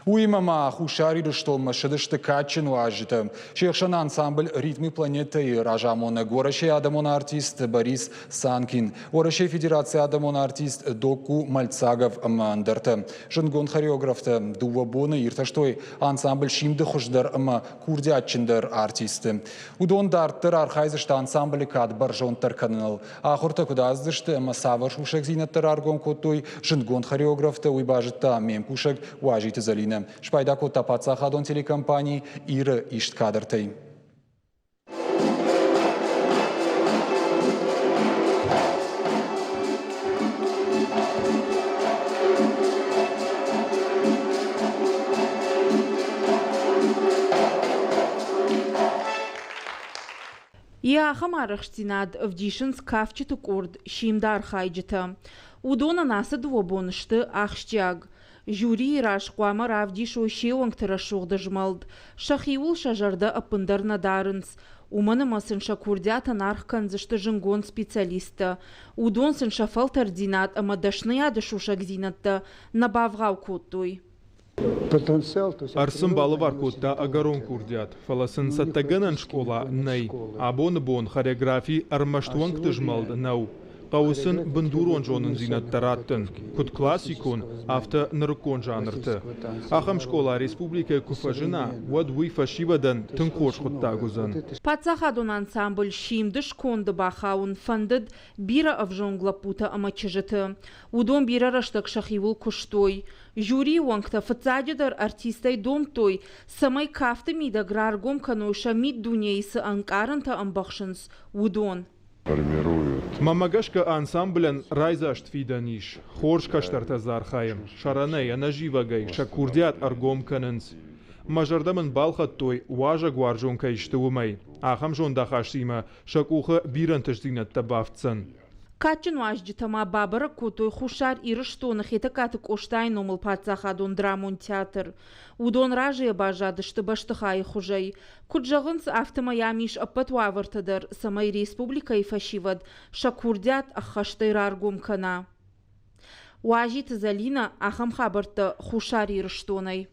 Уыимӕ ма Хуссар Ирыстонмӕ ссыдысты кадджын уазджытӕ. Се хсӕн ансамбль «Ритмы планетӕ»-йы разамонӕг Уӕрӕсейы адӕмон артист Борис Санкин, Уӕрӕсейы Федерацийы адӕмон артист Докку Мальцагов ӕмӕ ӕндӕртӕ. Зындгонд хореографтӕ дыууӕ боны иртӕстой ансамбль «Симд»-ы хуыздӕр ӕмӕ курдиатджындӕр артистты. Уыдон дарддӕр архайдзысты ансамблы кад бӕрзонддӕр кӕныныл. Ахуыртӕ куыд ацыдысты ӕмӕ цавӕр сусӕгдзинӕдтӕ раргом кодтой зындгонд хореографтӕ, уый базыдта ме мкусӕг Уазиты Зӕлинӕ. Спайда кодта паддзахадон телекомпани «Иры» ист кадртӕй. Йӕ ахӕм арӕхстдзинад ӕвдисынц кафджыты къорд «Симд» архайджытӕ. Уыдонӕн ацы дыууӕ боны сты ахсджиаг. Жюрийы раз хъуамӕ равдисой се уӕнгты рӕсугъд змӕлд, сӕхиуыл сӕ зӕрдӕ ӕппындӕр нӕ дарынц, уымӕн ӕмӕ сын сӕ курдиатӕн аргъ кӕндзысты зынгонд специалисттӕ. Уыдон сын сӕ фӕлтӕрддзинад ӕмӕ дӕсныйады сусӕгдзинӕдтӕ нӕ бавгъау кодтой. Ӕрсын балӕвар кодта ӕгӕрон курдиат, фӕлӕ сын цӕттӕгӕнӕн скъола нӕй. Абоны бон хореографи ӕрмӕст уӕнгты змӕлд нӕу. Хъӕуы сын бындурон зонындзинӕдтӕ раттын, куыд классикон, афтӕ нырыккон жанрты. Ахӕм скъола республикӕйы куы фӕзына, уӕд уый фӕсивӕдӕн тынг хорз хъуыддаг уыдзӕн. Паддзахадон ансамбль «Симд»-ы сконды бахауын фӕндыд бирӕ ӕвзонг лӕппутӕ ӕмӕ чызджыты. Уыдон бирӕ рӕстӕг сӕхиуыл куыстой. Жюрийы уӕнгтӕ фыццаджыдӕр артисттӕй домдтой, цӕмӕй кафты мидӕг раргом кӕной сӕ миддунейы цы ӕнкъарӕнтӕ ӕмбӕхсынц, уыдон. Мӕнмӕ гӕсгӕ ансамблӕн райдзаст фидӕн ис. Хорз кӕстӕртӕ дзы архайы. Сӕрӕнӕй, ӕнӕзивӕгӕй сӕ курдиат ӕргом кӕнынц. Мӕ зӕрдӕ мын балхӕдтой, уазӕгуарзон кӕй сты, уымӕй. Ахӕм зондахастимӕ сӕ къухы бирӕ ӕнтыстдзинӕдтӕ бафтдзӕн. Кадджын уазджытӕ ма бабӕрӕг кодтой Хуссар Ирыстоны Хетӕгкаты Къостайы номыл паддзахадон драмон театр. Уыдон разыйӕ баззадысты бӕстыхайы хуызӕй. Куыд зӕгъынц, афтӕмӕй ам ис ӕппӕт уавӕртӕ дӕр, цӕмӕй республикӕйы фӕсивӕд сӕ курдиат ӕххӕстӕй раргом кӕна. Уазиты Зӕлинӕ ахӕм хабӕрттӕ Хуссар Ирыстонӕй.